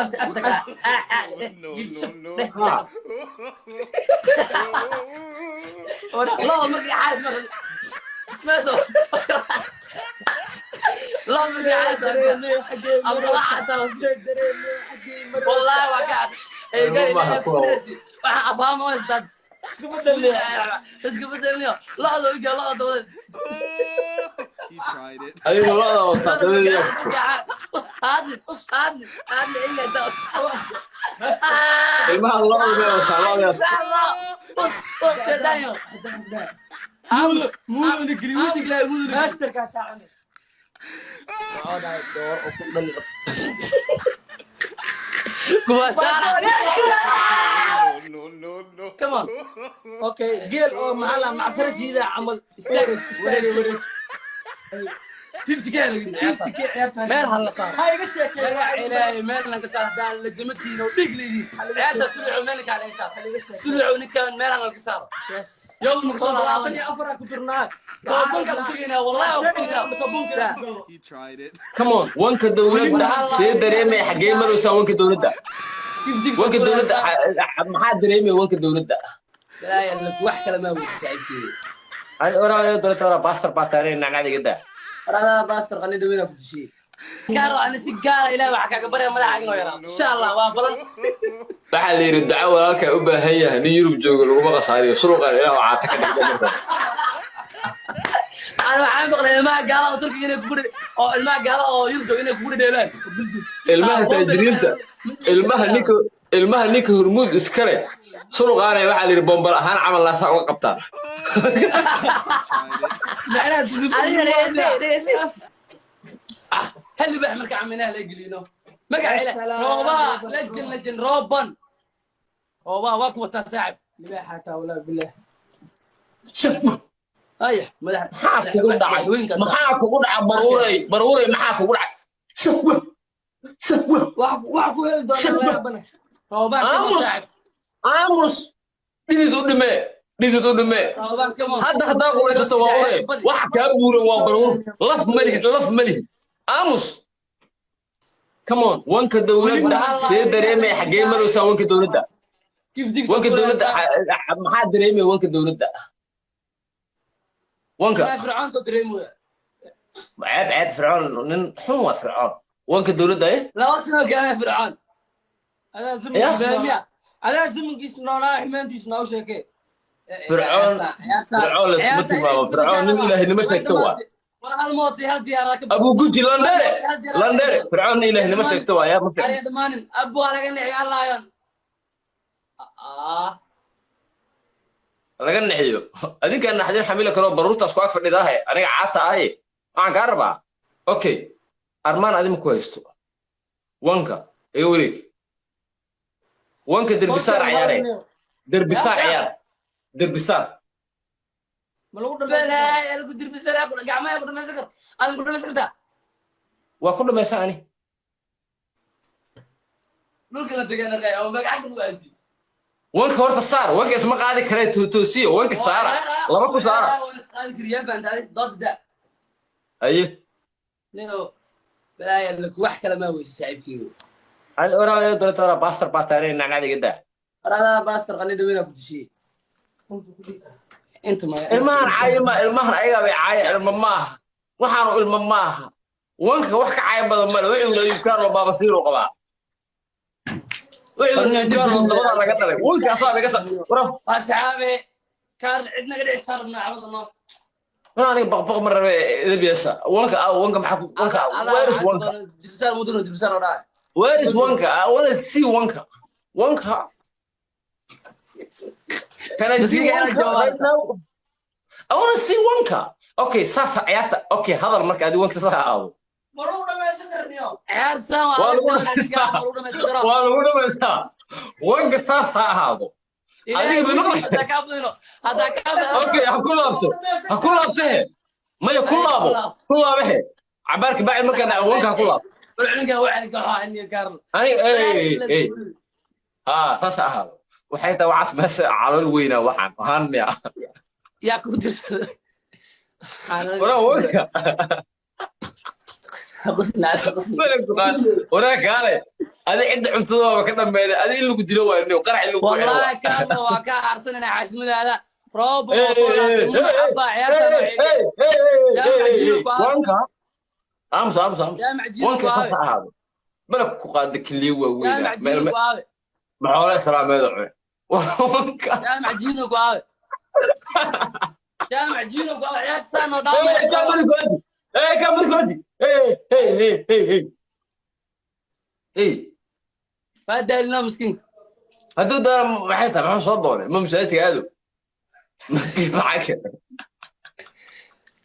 Afka afka kala ah ah dheh. No, Gil, no, no. dheh. Ha. Loo markii xaaris marka meeso, loo markii xaaris marka wallahi waa ka ay gari. Maaha kuwa. Waxaan abaama u haystaa. Isku bedelniyo. Isku bedelniyo, lo'da uga lo'da dabada. He tried it. Adiga lo'da wataa dabada yaa ku jiro. Ushaadni ushaadni aadni iga da. Ilmaha lo'da bay wataa, lo'da yaa. Usheedayo. Muudu geli, masterkaa taacane. Door oo ku dhali kuwa. No, no, no. Come on. Okay, geel oo maxaa la macsaro shiidaa camal, istaag, istaag, wareeg. 50 K. 50K ciyaarta. Meel ha la saaro. Ha iga sheekay. Magac Ilaahay meel laga saaro haddaan la jamatiino dhig leediin ciyaarta sulucu meel kaa laga saaro. Sulucu ninkan meel laga saaro. Yes. Yow nugu soo labaatan laaban. iyo afar aa ku jirnaa. Tobanka ku tegaynaa, wallahi waa ku tegaynaa Tobanka. He tried it. Come on, wanka dowladda see dareemaya? Xaggee maraysaa wanka dowladda? Wanka dowladda maxaa dareemaya wanka dowladda? Balaayaa wax kale maa weydi saaxiibkeeda. Ani oraa dowladda oraa baastar baa taanay nacnacdiga daa. Waradaa baastar qani dhaweyna ku dishiyey gaaro. Ani si gaara Ilaah waxaa kaaga barya madaxaaga inoo yaraado, insha Allah waa balan. Waxaa la yidhi duco walaalkaa u baahan yahay nin Yurub joogo laguma khasaariyo. Suruqaan Ilaah caata ka dhigta marka. Ani waxaan maqlay ilmaha gaala oo Turkiga inay kugu oo ilmaha gaala oo Yurub jooga inay kugu dheelaan. Ilmaha taajiriinta, ilmaha ninka Hormuud iskale suruqaanay waxaa la yidhi bombal ahaan camal laasaa uga qabtaan. He tried it. Macnaha Adiga dhegeysi, dhegeysi. Ah, hal libaax marka caminaha la gelino, magac Ilaah roobaa lajin lajin rooban roobaa waa ku wataa saaxib. Libaaxa taa, walaahi bilaah. Aya madax. Maxaa kugu dhacay? Maxaa kugu dhacay, baruuray, baruuray? Maxaa kugu dhacay? Shakwa shakwa. Wax ku heli doonaa layaabana. Roobaan kamo. Aamus. Saaxib. Aamus, dhidid u dhimee, dhidid u dhimee. Roobaan kamo. Hadda haddaa qubaysato waa ure, waxa kaa buuran waa baruur. Laf malihid, laf malihid. Aamus, come on, wanka dowladda see dareemaya? Xaggee maraysaa wanka dowladda? Wanka dowladda maxaa dareemaya wanka dowladda? Wanka Fircoonta dareemaya. Ceeb, ceeb. Fircoon nin xun waa Fircoon. Wanka dowladda eh. 2 sano kaame Fircoon. Adaa Ya. zamankiis Faamiya. noolaa, adaa zamankiis noolaa, xumaantiis noo sheekee. Fircoon, Fircoon laskuma tilmaamo. Fircoon nin ilaahinimo sheegto waa. War hal mooti hal diyaara ka. Abu Guji, landere, landere. Fircoon nin ilaahinimo sheegto waa yaa ma fiicno. Arya dhamaanin abu waa laga nixi allaayan ah. Laga nixiyo adinkaa naxdin xamili karoo baruurtaas ku ag fadhidaahe. Aniga caata ahe, waxaan kaa rabaa, okay, armaan adima ku haysto wanka iga wareeg. Wanka derbisaar ciyaare, derbisaar ciyaar, derbisaar. Ma lagu dhamay? Balaa lagu dirbisanaa, gacmaha ku dhamaysan kar, adan ku dhamaysan kartaa. Waa ku dhamaysan ani. Dhulka la degan oo magaca lagu aadi. Wanka horta saar, wanka isma qaadi karee, toosiyo wanka saara, laba ku saara. Qaadi kariyaan baan daaday dadda. Aye. Nino balaaya laku wax kale maa weyse saaxiibkeyga. Ani oraa dowladda oraa baastar baa taanay nacnacdiga daa. Waradaa baastar qani dhaweyna ku dishiyey inta maya. Ilmahan caayo ma ilmahan ayagaa bay caaya. Ilma maaha waxaanu, ilma maaha. Wanka wax ka caaya badan male. Wuxuu yidhi Ayub baabasiiruu qabaa. Wuxuu yidhi Ayub dabada laga dhalay wankaasaa laga sa wara. Waa saxaabe kaar cid naga dhici saarabna cabada no. War aniga baqbaq ma rabe, idab yeesha. Wanka aw, wanka maxaa ku wanka? Where is wanka? Dirbisaar mudano, dirbisaar oo dhaay. Where is wanka? I wanna see wanka. Wanka, can I see Nasiga wanka jawaabta. right now? I wanna see wanka. Okay, saasa ciyaarta. Okay, hadal marka adi wanka saa aado. Ma lagu dhamaysan karniyo? Ciyaar saan waa Waa lagu adag. dhamaystaa. Lagu dhamaysan karo. Waa lagu dhamaystaa wanka, saas ha ahaado. Ilaahay Adiga weydiis, haddaa kaa badino, haddaa kaa badino. Okay, ha ku laabto, ha ku laabto he. Maya, ku laabo, ku laabo he. Cabaarka bacdi markaa dhaco wanka ha ku laabto. Warculinka waxaan ka waxaa aniga kaarlo. Aniga ey ey, ha saas ha ahaado. Waxay tahay waxaas meesha calool weynaa, waxaan waxaan miya. Yaa ku dirsan. Waraa wanka. Qusna qusna. Waraa kaale, adi cidda cuntada waaba ka dhammeeday. Adi in lagu dilo waa niyo qarax in lagu xiro. Wallahi kaaba waa ka aarsanana caasimadaada roob oo soo laabtay muna cabaa ciyaarta noo xigay. Jaamac jiilo ku aabe. Wanka aamus, aamus, aamus. Jaamac jiilo wanka ku saas aabe. Ha ahaado, malab ku qaada keliya waaweyn. Jaamac jiilo ku aabe. Maxoole islaameed cune wanka. Jaamac jiilo ku aabe, jaamac jiilo ku aabe, ciyaarta saa noo dhaamay. Hey, hey, hey, hey, hey! Waa daalina miskiinka. Hadduu dana maxay tahay? Maxuu soo doonay? Ma masaajidka aado? Maxaa keenay?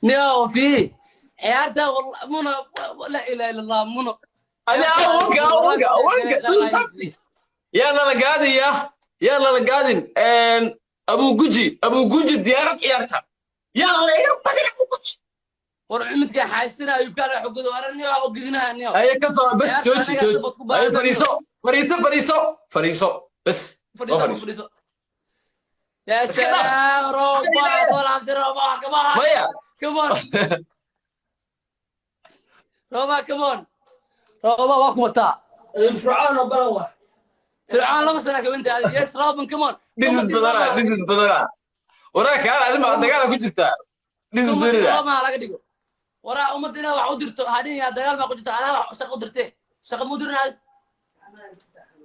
Niyo fi ciyaarta muna, laa ilaha illa Allah, muna. Adi wanka, wanka, wanka, do something. Yaa nala gaadin, yaa nala gaadin. Abu Guji, Abu Guji, diyaarad ciyaarta yaa layga badin, Abu Guji. War midka xaysina ayuu kaala xogado araniyo oo gidinaha niyo. Aye, ka soo bas. Ciyaarta jooji. anaga Jooji. sabad ku Aye. baahan. Fadhiiso, fadhiiso, fadhiiso, fadhiiso, bas oo. Fadhiiso. Fadhiiso. Fadhiiso. Ya Iska dhaaf. salaam, rooba soo laabtay, rooba, come on. Maya. Come on rooba, come on rooba, waa ku wataa. Fircoon oo balan wa. Fircoon 2 sana ka winta. Yes rooban, come on. Dhidid badanaa, dhidid badanaa. Waraa kaala, adima dagaala ku jirtaa, dhidid ummadii badanaa. Rooba laga dhigo. Waraa ummadina wax u dirto hadhin yaa dagaal baa ku jirta, anaa wax shaqo u dirtee, shaqa mu dirin aad.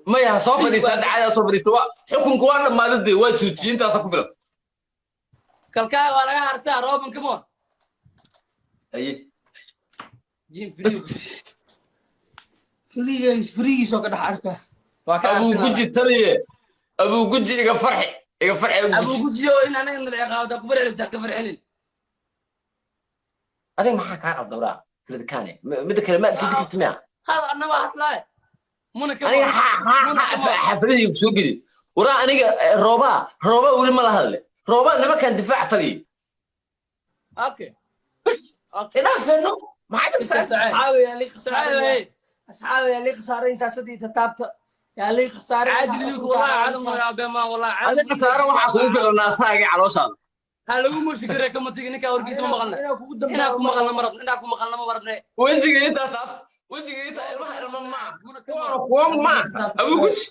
Maya, ha soo fadhiista hadda, caadi ha soo fadhiista. Waa xukunku waa dhammaaday dee, waa joojiyey, intaasa ku filan. Kalkaa waa laga harsaa. Rooban, come on. Aye. Jim free. Firigiis, firigiisoo ka dhex arka. Waa ka Abu harsanaa. Guji taliye, Abu Guji, iga farxi, iga farxi, Abu Abu Guji. Gujiyo in anaga nala ciqaabta ku farxin, ka farxinin. Adiga maxaa kaa qalda waraa filadkaane? Midda kale ma adkeysan karti miya? Hada anna waa hadlaay muna, come Aniga on. Muna, come on. Xaafadahii ku soo geli waraa. Aniga roobaa, roobaa weli ma la hadle. Roobaa nimankan difaac taliye. Okay. Bas. Okay. Idhaafeeno maxaa Mr. jirtaa? Saciid. Asxaabi yaa lii Saciid. khasaaray. Hey. Asxaabi yaa lii khasaaray, siyaasadii tataabta yaa lii khasaaray. Caadil yuku wallahi caadil ma yaabee ma wallahi. Adi khasaare waxaa kugu filan naasahaaga calooshaada. Ha lagu muushi kare kama tigi ninka warkiisa ma maqalna. Inaa kugu Inaa ku dambeeyo. maqalna ma rabno, inaa ku maqalna ma rabne. Wejiga intaa taabta, wejiga intaa, ilmaha ilma maa. Muna, come on. Kuwaana kuwa ma Abu Guji,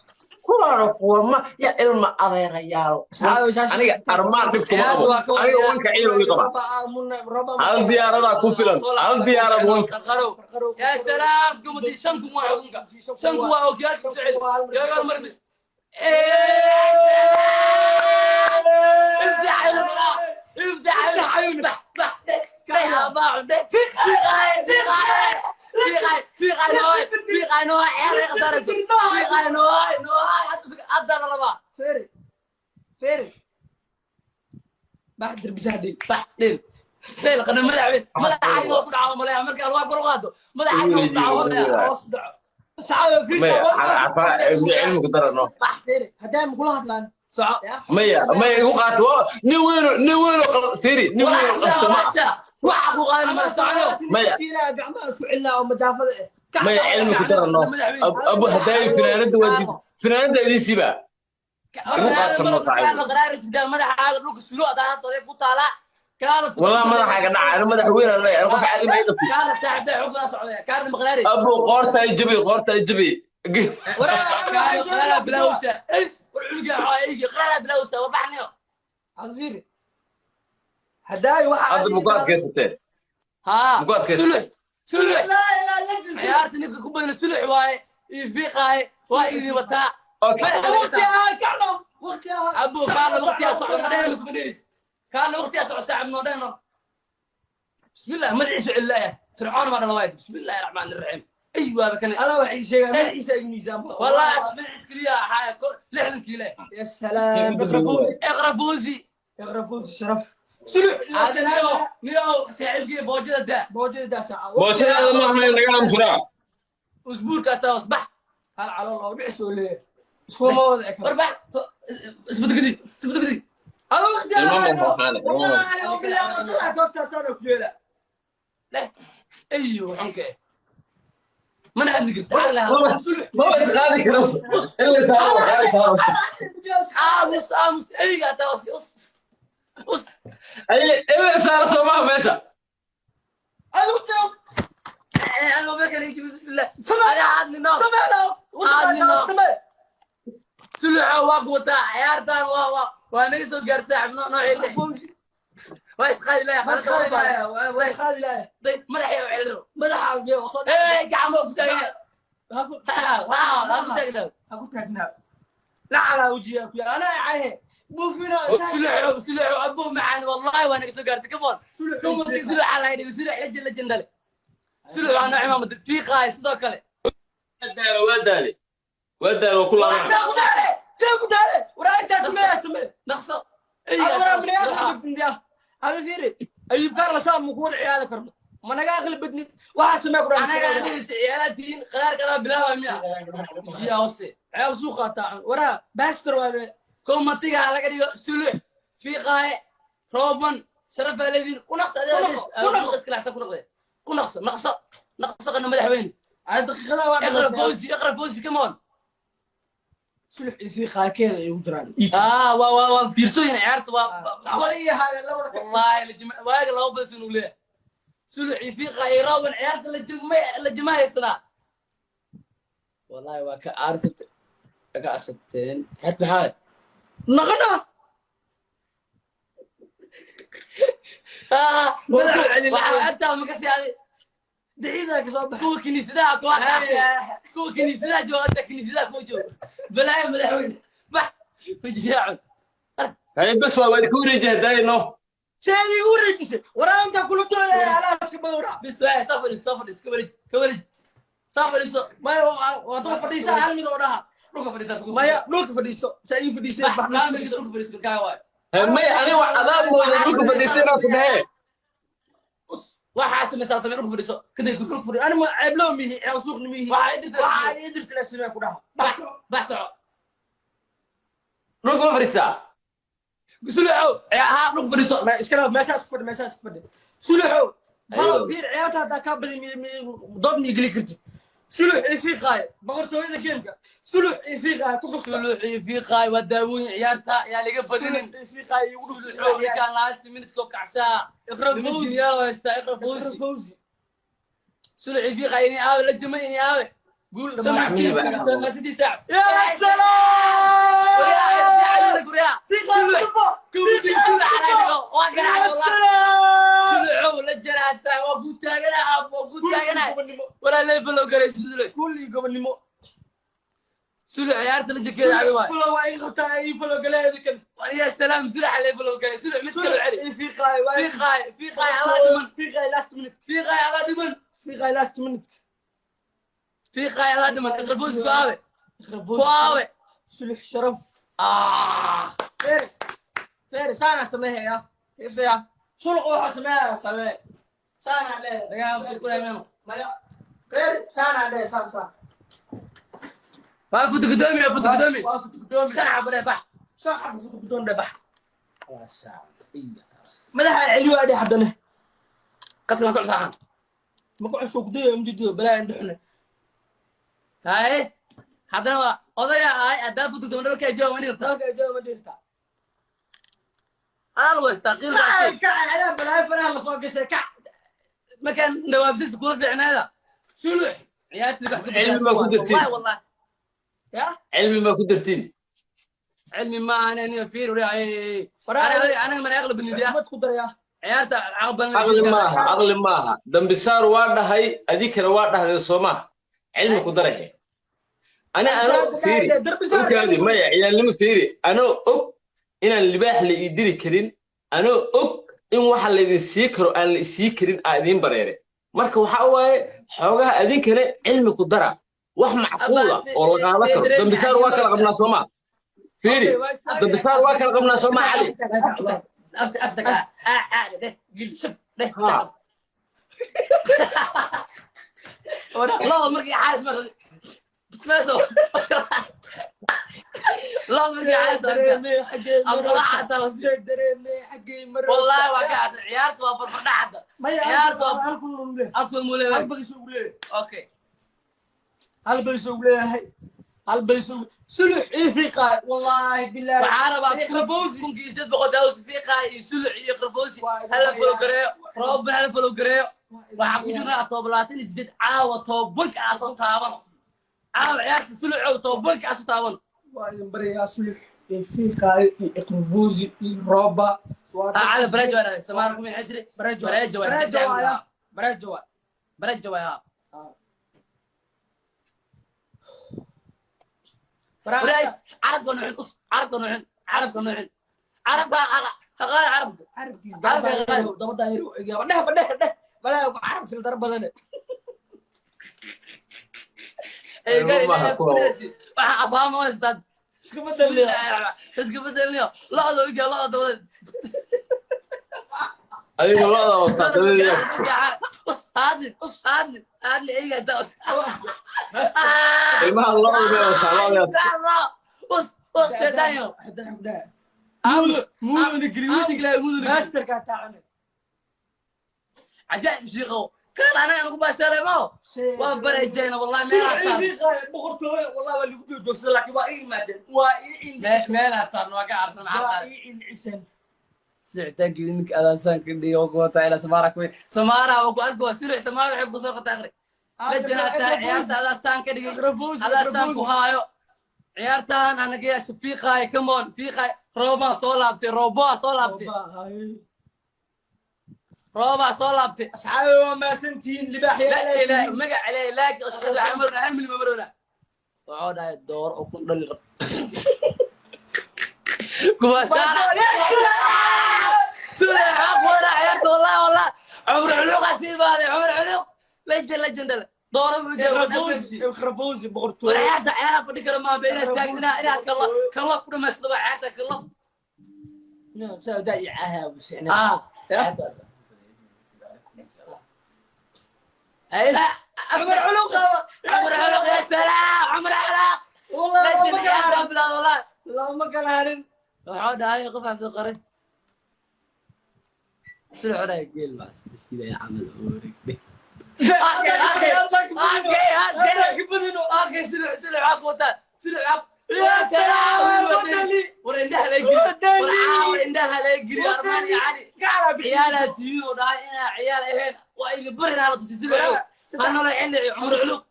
kuwaana kuwa ma ya ilma adeerayaal. Asxaabi shaashada. Aniga armaan dhib kuma Ciyaartu qabo. waa ka Aniga waraya. wanka ciil ii qaba. Roba muna roba. Hal diyaaradaa ku filan, hal diyaarad wanka. Qarqarow. Ya salaam, kumadi 5000 waa xukunka, 5000 waa okiyaasha jecel yaga marbis. افتح عيونك، افتح عيونك، بح بح بح بح. فيقاي فيقاي فيقاي فيقاي نوي فيقاي نوي، عيال خسارة فيقاي نوي نوي. hadda la rabaa. Feri feri bax dirbisaha dhig. Bax dhil dhil qana madax madaxa inoo ku dhaco malaya marka alwaab kor u qaado madaxa inoo ku dhaco malaya. Hoos dhaco asxaabi Maya. fiirka. Cilmi ku darano. Feri haddaan kula hadlaan. Soco. Maya, maya, igu qaato. Nin weyno, nin weyno fiiri, nin weyno waxa qabto ma. Waxa waxa ku qaadan ma socono. Maya. Gacmaha isku celinaa oo majaafada eh. Maya, cilmi ku darano. Abu hadaayo finaanada waa did finaanada idin siba igu qaata ma saaxiib. Madaxaaga dhulka sulo adaa hadda ku taala kaala. Wallah madaxaaga dhaca, anu madaxweyne aan leeyahay, anu qof caadi ma ii qabtid. Kaala saaxiibta xugna socdaya kaarna maqlaari. Abu qoorta ay jabi, qoorta ay jabi. Kaala qaraara bilawsa war cunuga eyga qaraara bilawsa war baxniyo. Casiir haddaay waxa. Hadda muku adkaysateen? Haa. Muku adkaysatay? Sulux sulux. Laa ilaa lajin. Ciyaarta ninka ku badana sulux waaye iyo fiiqaaye waa idin wataa. Okay. Madaxa laga waqti saaro. ahaa kacdho waqti ahaa. Abu kaala waqtiyaa socdo madheeno mas madheys kaala waqtiyaa socdo saaxib noo dheeno. Bismillah, madaxiisu cillaaya fircoon baa dhala waayay. Bismillahi raxmaani raxiim, ay waaba kan. Alla waxay sheegaan magaciisa ay miisaan badan. Wallahi madaxiis keliya axaaya 60 kiile. Ya salaam, iqra fawzi. Iqra fawzi. Iqra fawzi sharaf sulux ya Aadi niyo salaam. Niyo saaxiibkii boojada daa. Boojada daa saaca. Boojadaada ma ahayn, naga amsuraa. Usbuurka taa wasbax. Hal calool oo dhicis oo leeyahay iskuma wada eka. Warbax, isbadgadi isbadgadi. Ama waqti Ilmo ahaa ma baxaane, ilmo ma. wallahi oo billahi oo dadka goobtaasaan ku yeela. Leh ayo xunke mana hadli karta caqli ha sulux. Maba isqaadi karo in la saaro, qaadi saaro. Aamus aamus, eyga taa was us us. Ay, in la saaro soo maaha meesha. Adigu joog. Samee. Suluxo waa ku wataa ciyaartan, waa naga soo gaartay saaxib noocii waa isqaadi laaya. Waa isqaadi laaya. Madaxay u celino. Madaxa biyo soo. Ee, gacmo ku taagna. Ha ku taagnaa. Ha ku taagnaa. Lacala wajiga ku ana caahe buufina. Suluxo, suluxo, abuu macaan, wallahi waa naga soo gaartay. Come on, come on, suluxa lahayd, sulux la jilla jindale, sulux waa nooc imaamad fiiqaay sidoo kale. Waa daale, waa daale, waa daale, waa ku laabanaa. See ku daale, see ku daale? Waraa intaa sameeya, samee. Naqso. Waraa mana aqli badnid ya. Ada fiiri, Ayub Kaarla saa ma kuwada ciyaari karno, ma naga aqli badnid. Waxaa samee ku. Anaga dhigaysa ciyaalatiin qaraarkadaa bilaaba miya jiya hoose. Ciyaal suuqa taacan, waraa baster waa be. Komatiga ha laga dhigo sulux, fiiqaaye, rooban, sharafaa leediin. Ku naqso. Ku naqso. Iskalaxsan ku naqde, ku naqso, naqso, naqso qana madaxweyne. Ay, daqiiqada waa. Iqra fawzi, iqra fawzi, come on. Sulux iyo fiiqaakeeda ay ugu jiraan. Ah, waa fiirsooyin ciyaarta waa. Wala iyo haayeen labada. Wallahi lajima waaga laba badan inuu leeyahay sulux iyo fiiqaaye rooban ciyaarta lajima lajima haysanaa. Wallahi waa ka aarsate, ka aarsateen xet maxaa naqana. Waxaa agtaa ma kasi adi. Diciida ka soo baxay. Kuwa kiniisadaha kuwa kacsi, kuwa kiniisadaha jooga agta, kiniisadaha kuwa jooga balaayo. Madaxweyne bax wajiyaacun. Haye, bas waa idinka wareeji hadaaye no. See igu wareejisay? Waraa intaa kula doodaya alaaska badan, waraa. Bis waay, saa fadhiiso, saa fadhiiso, ka wareej, ka wareej, saa fadhiiso. Maya, waa daba fadhiisa hal mid oo dhaha. Dhulka fadhiisa. Maya, dhulka fadhiiso, saa ii fadhiisay. Bax. Bax. Kaamilkiisa dhulka fadhiiso kaaga waay. Haye, maya, aniga wax adaa mooda dhulka fadhiisay inaan ku dhahee. Waxaa sameysaa, samee, dhulka fadhiiso kadib. Dhulka fadhi. Ani ma ceeblow mihi, ciyaal suuqni mihi. Waxaa ii dirtay. Waxaa ii dirtay la samee ku dhaha. Bax, bax, soco. Dhulka ma fadhiisaa? Suluxow, haa, dhulka fadhiiso. Iska laab, meeshaas ku fadhi, meeshaas ku fadhi, suluxow. Malo Ayuu. Fiir, ciyaarta haddaa kaa badin dood ma igeli kartid. Sulux iyo fiiqaaye, boqortooyada geemka, sulux iyo fiiqaaye ku dhufta. Sulux iyo fiiqaay waa daawooyin ciyaarta, yaa laga badinin. Sulux iyo fiiqaaye igu dhufta. Suluxow ninkaan last minute koo kacsaa. Iqra Fawzi. Yaa haystaa Iqra Iqra Fawzi. Fawzi. Sulux iyo fiiqaay inay aawe la jima, inay aawe. Guul. Samaxtii sidii saac. Ya salaam! Fiiqaaye ku dhufo. Ya salaam! Suluxow la jaraataa, waa kuu taaganaha, waa kuu taaganaha. Walaa leebalow garay sulux. Guul iyo gobonnimo. Sulux ciyaarta la jirkeeda adi waay. Follow waa ii qabtaa, ii follow galeeda kan. Ya salaam, suluxa leebalow garay sulux, mid kale celi. Ii fiiqaaye waa. Fiiqaay, fiiqaay alaa dhiman. Fiiqaaye last minute. Fiiqaay alaa dhiman. Fiiqaaye last minute. Fiiqaay alaa dhiman. Iqra Fawzi ku aawe. Iqra ku Fawzi. aawe. Sulux sharaf. Ah. Feer feer, saana sameeya fiirsaya, sulq waxa sameeya, samee, saana dheh. Laga ku leeyahay. Maya, feer, saana dheh, saan saan. Waa futu gudoomi, waa futu gudoomi. Waa futu gudoomi. Shan xabo dheh, bax. Shan xabo futu gudoon dheh, bax. Madaxa celi waa dheh haddana. Qadka waan ku cusaaxan. Ma ku cusub kudayo mjido balaa indhuxne. Haye, haddana waa odaya ahay, haddaa futu gudoomi dhalka jooga ma dhirta. Dalka jooga ma dhirta. Adaa lagu haystaa qiil baa. Kac kac, adaa balaayo faraha lasoo gashay, kac. Markaan nawaabsis kula fiicnaada sulux ciyaartii wax ka. Cilmi baa ku jirtiin. Wallahi, wallahi. Ya. Cilmi ma ku dartiin? Cilmi ma ahan aniga, fiir. Aniga mana aqli badnid ya. Maxmed ku daraya. Ciyaarta aqbalna. Caqli maaha, caqli maaha. Dambisaar waa dhahay, adinkana waa dhahdeen, soo maaha? Cilmi ku darahe. Ani ano fiiri, dhulkaadi maya ciyaalnimo. Fiiri, anoo og inaan libaax la ii diri karin, anoo og in waxa laydin sii karo aan la isii karin, aa idiin bareere. Marka waxa waaye xoogaha adinkana cilmi ku dara, wax macquula oo la qaadan karo. Dambisaar waa kala qabnaa, soo maa? Fiiri, dambisaar waa kala qabnaa, soo maa, Cali? Afta, afta ka aa aa dheh, gil shub dheh. Ha. Laba markii xaaris markii meesha, laba markii xaaris. Wallahi waa ka xasan, ciyaarta waa barbardhac hadda. Ciyaarta waa halkuu muleeyahay. Okay. Hal baysu ugu leeyahay, hal baysu. Sulux iyo Fiiqaay, wallaahi bilaahi. Waxaa rabaa Iqrafowsi. 1800 daawsi Fiiqaay iyo Sulux iyo Iqrafowsi. Hala follow gareeyo Roobban, hala follow gareeyo. Waxaa ku jirnaa top 28. Caawa tobanka aa soo taabano, caawa ciyaarta Suluxow tobanka aa soo taabano. Waa idin baryayaa, Sulux iyo Fiiqaay iyo Iqrafowsi iyo Rooba. Cali barejo waa samaar kuma xijri. Barejo. Barejo waa. Barejo waaya, barejo waa. Barejo waa. Walaas carabka nuuxin, us carabka nuuxin, carabka nuuxin, carabka haqaada carabka. Carabkiis. Carabka qaali. Daba daahir dheh ba dheh dheh balaa carab fil dar badane. Ay gari. Maaha kuwa. Waxa afaama haystaan. Iska bedel. Iska bedelniyo lo'da uga lo'da dabada. Adiga lo'da wastaa dabadeeda. Us aadin, us aadin, aadin eyga da us. Ilmaha lo'da bay wastaa lo'da. Us us shaydaanyo muuduna geli muuduna geli muuduna geli. Masterka taacane. Cajaa'ib shiiqow kan anaga nagu baashaalay mao waan barajayna wallahi meelaa saarno. Boqortooyo wallahi waa lagu joogjoogsaday, laakiin waa ii yimaadeen, waa ii indhiciseen. Meelaa saarno waa ka carsan Waa maxaa ii indhiciseen. Sicitaanki ninka adaasaan ka dhigo ku wataa ilaa samaara ku samaara oo ku arko waa suluc samaara waxay ku soo qabtaa akhri la janaataa ciyaarta adaasaan ka dhigay adaasaan ku haayo ciyaartan anaga yaa shafiiqaay. Come on Fiiqaay, Roobaa soo laabtay, Roobaa soo laabtay, Roobaa soo laabtay. Asxaabi, waa mahadsantihiin libaax. La ilaa magac ilaa laag oo shaqada waxaa marona hal milyan ma marona. Wuxuu dhahay dooro oo kun dhali rab kuwa shaara sida xaq wada ciyaarta. Wallahi wallahi cumar culuqa sii baaday, cumar culuq lejan lejan dhale dooro buu joogaa. Iqrafowsi boqortooyo. War ciyaarta ciyaaraha fadhi kara maaha ba inaad taagnaa inaad kala kala ku dhamaysado waa ciyaarta kala. Saa daa i cahaa busicna. Ah. Cumar culuq qaba. Cumar culuq, ya salaam cumar culuq. Wallahi lejan looma kala ciyaarta harin. Bilaad wallahi. Looma kala harin. Wuxuu dhahay qof aan soo qoray sida wuxuu dhahay geel maas miskiin camal wareeg. Okay, sida sida waxaa ku wataa sida waxaa ya salaam war indhaha laga geli war caawa indhaha laga geli Armaan iyo Cali ciyaalaa tihiin oo dhahay inaa ciyaal ahayn waa idin barinaa la tusi sida hanala xilli cumar culuq.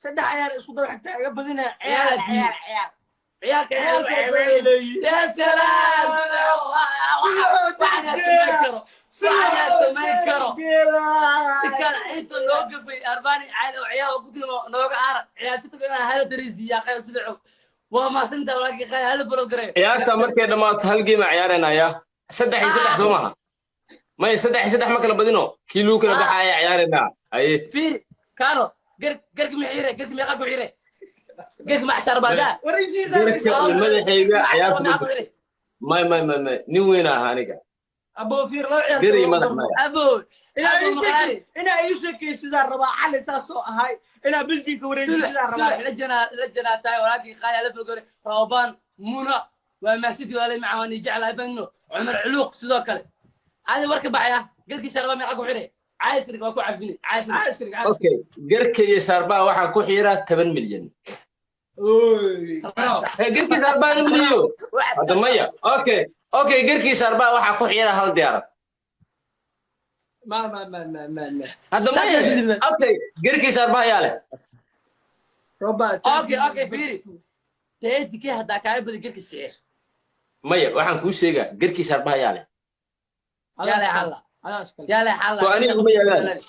Saddex ciyaar isku daba xigta iga badina. Ciyaal ciyaar ciyaar. Ciyaalka ya salaam waxaan samayn karo, waxaan samayn karo ninkaan inta noo gafay Armaani Cali oo ciyaal ku tilmo nooga aara ciyaartoyda inaan hala dareysiiyaa qayb sida waa maasinta walaalkii qayb hala baro gareeyo. Ciyaarta markay dhammaato hal game aa ciyaaraynayaa, 3 iyo 3 soo maaha? Maya, 3 iyo 3 ma kala badino, kii lagu kala baxaya ayaa ciyaaraynaa haye. Fiiri kaano gar garki ma xiire garki meeqa ku xiire garki ma cashar baadaa. Garka iyo madaxayga ciyaarta ma jirto. May may may may, nin weyn ahaa aniga. Abo fiir loo ciyaar. Gar iyo madax maya. Abo. Inaa abo ii maqaari sheekay, inaa ii sheekay sidaa rabaa Cali saas oo ahay inaa biljinka wareeji sulux sidaa rabaa. Sulux la janaa la janaa tahay walaalkii qaali ala fogore Roobaan muna waa maasidi waalay macaani jeclahay banno cumar culuuq sidoo kale adi warka baxaya garkii sharba meeqa ku xire caayiska waa ku cafini caayiska. Caaskariga caaskariga. Okay, garka iyo saarbaha waxaa ku xiira 10 milyan. Oy. Hey, garkii saarbaha na miliyo hadda maya. Okay, garkii saarbaha waxaa ku xiira hal diyaarad. Ma ma ma ma ma ma. Hadda maya. Okay, garkii saarbaha yaa leh. Roba. Okay, fiiri teedikee haddaa kaaga badi garka iska xir. Maya, waxaan kuu sheegaa garkii saarbaha yaa leh. Yaa leh xalla. Adaa iskale. Yaa leh xalla. To aniga uma yaalaan.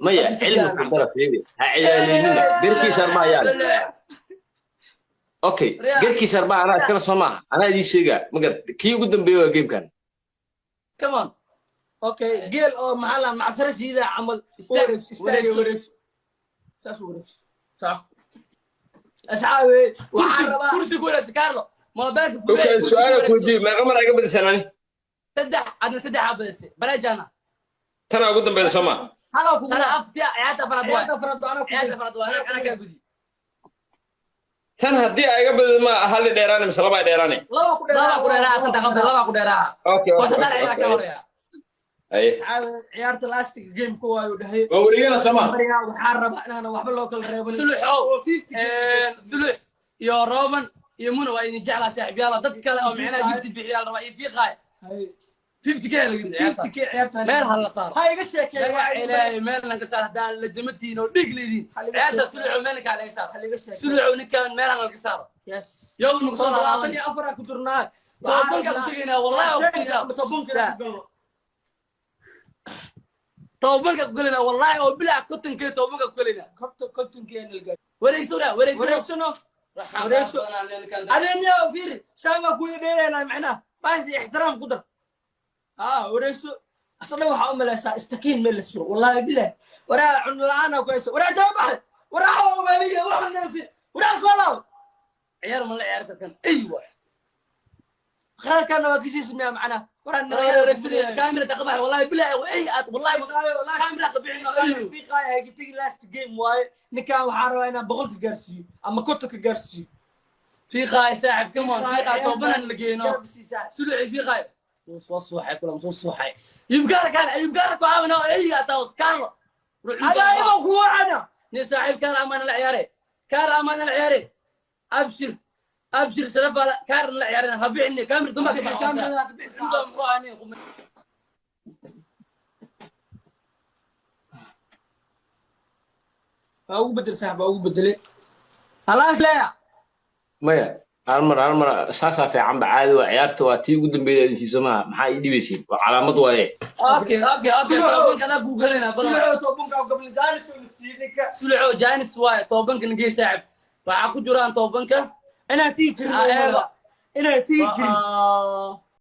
Maya, cilmi ku dara fiiri ha ciyaalinina garkii saarbaha yaa leh. Okay, garkii saarbaha anaa iskala soo maaha, anaa idiin sheegaa ma garat kii ugu dambeeyey waa gamekan. Come on. Okay, geel oo maxaa la macsaro shiida camal. Istaag, wareegso, istaag, wareegso. Wareegso. Saas u wareegso. Asxaabi, waxaan rabaa kursi ku wareegso Carlo moobeelka fugee. Okay, Kursi ku su-aala wareegso. kuweydiiyo, meeqa mar iga badisaan ani? Saddex adna saddex aa badisay bareejana. Tanaa ugu dambeyda soo maaha? Halaa kugu Tana aftiya ciyaarta afraad waay. Ciyaarta afraad anaa kugu Ciyaarta afraad waay anaa kaa gudi. Tan haddii ay iga badido ma hal i dheeraane mise laba i dheeraane? Laba ku dheeraa. Laba ku dheeraa tanta qabta laba ku dheeraa. Okay. Oo Okay. saddex ciyaar ka Okay. horeeya. Haye. Asxaabi, ciyaarta lastig game-ka waayu dhahay. Waa wareegana soo maaha? Mariyaa waxaan rabaa inaan waxba loo kala reebanin. Suluxow. Oo 50 game. Sulux. Iyo Roman iyo Muna waa idin jeclaa, saaxiibyaal. Dad kale oo micnaha gifti bixiyaa la rabaa iyo fiiqaay. 50K laga rido ciyaarta. 50K ciyaarta. Meel ha la saaro. Ha iga sheekeey. Magac Ilaahay, meel laga saaro haddaan la jamatihin oo dhiig leediin. Ciyaarta Suluxu meel ninkaa laga saaro. Ha iga sheekeey. Suluxu ninkaan meel laga saaro. Yes. Yow nagu soo labaatan laalaaban. iyo afar ku jirnaa. Tobanka ku tegaynaa, wallahi waa ku tegaynaa. Tobanka ku galno. Tobanka ku gelaynaa, wallahi oo bilaa 50K tobanka ku gelaynaa. Kontonkeena la gaaro. Wareegso raa, wareegso. Wareegsano. Wareegso. Adeenya fiiri, saan waa kuwii dheeraynaa, macnaha baas ixtiraam ku dar. Aa wareegso. Asna waxaa u malaysaa istakiin meel la suro, wallahi bilah. Waraa cunno la'aan ku hayso, waraa daa baxay, waraa waaliya waxaan neefi, waraa soo laabo. Ciyaar ma la ciyaar karkan ay waay. Khararkaana waa kasii sameeyaa, macnaha waraa. Kaamira taqbax, wallahi bilaa ay aad, wallahi kaamira qabixino ay. Fiiqaaya hagitigi, last game waaye. Ninkaan waxaa rabaa inaan 100ka gaarsiiyo ama 50ka gaarsiiyo. Fiiqaay saaxib, come on, fiiqaay, tobanan la geeyno. Garab siisaa. Suluxi fiiqaay wuu soo suuxay, kulan soo suuxay. Yubgaara kaan, yubgaara ku caawina ay ataa uskaalo. Adaa iman ku wacana. Nin saaxiib kaar amaana la ciyaare, kaar amaana la ciyaare. Abshir, abshir, sharaf ala kaar la ciyaarena ha bixini kaamir damba ka baxo. Kaamirada ka bixi. Inta muxuu ahaa nin Waa ugu bedel saaxib, waa ugu bedelay halaas leeya. Maya, hal mar, hal mar saasaa fiican ba. Caadi waa ciyaarta, waa tii ugu dambeeyay idin siiso maaha. Maxaa ii dhibaysiin? Waa calaamad waaye. Okay, tobanka adaa guugalayna badan. Suluxo tobanka gobol jaanis oo la siiyey ninka. Suluxo jaanis waaye, tobanka nagey saaxib, waxaa ku jiraan tobanka. Inaan tigi karin. Ah, eego. Inaan tigi karin. Ah.